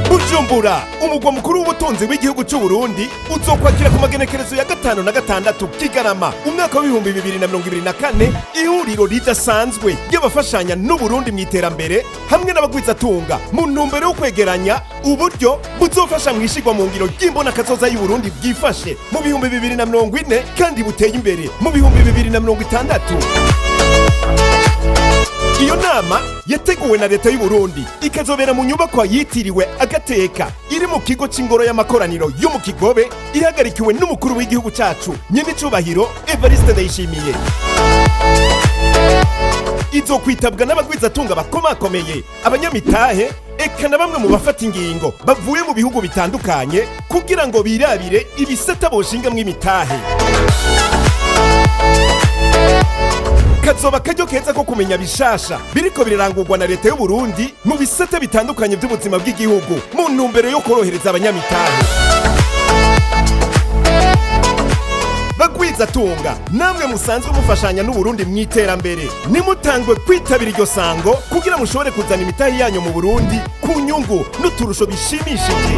Bujumbura, umugwa mukuru w'ubutunzi w'igihugu cy'u Burundi, uzokwakira ku magenekerezo ya 5 na 6 Kigarama umwaka wa 2024 ihuriro ridasanzwe ry'abafashanya n'Uburundi mu iterambere hamwe n'abagwizatunga, mu ntumbero yo kwegeranya uburyo buzofasha mu ishigwa mu ngiro ry'imbonakazoza y'Uburundi bwifashe mu 2040 kandi buteye imbere mu 2060. Iyo nama yateguwe na leta y'u Burundi, ikazobera mu nyubakwa yitiriwe Agateka iri mu kigo c'ingoro y'amakoraniro yo mu Kigobe, ihagarikiwe n'umukuru w'igihugu cacu, nyenicubahiro Evariste Ndayishimiye. Izokwitabwa n'abagwizatunga bakomakomeye, abanyamitahe, eka na bamwe mu bafata ingingo bavuye mu bihugu bitandukanye, kugira ngo birabire ibisata boshingamwo imitahe. Kazoba akaryo keza ko kumenya bishasha biriko birarangurwa na leta y'u Burundi mu bisata bitandukanye by'ubuzima bw'igihugu, mu ntumbero yo korohereza abanyamitahe. Bagwizatunga namwe musanzwe mufashanya n'Uburundi mu iterambere, nimutangwe kwitabira iryo sango kugira mushobore kuzana imitahe yanyu mu Burundi ku nyungu n'uturusho bishimishije.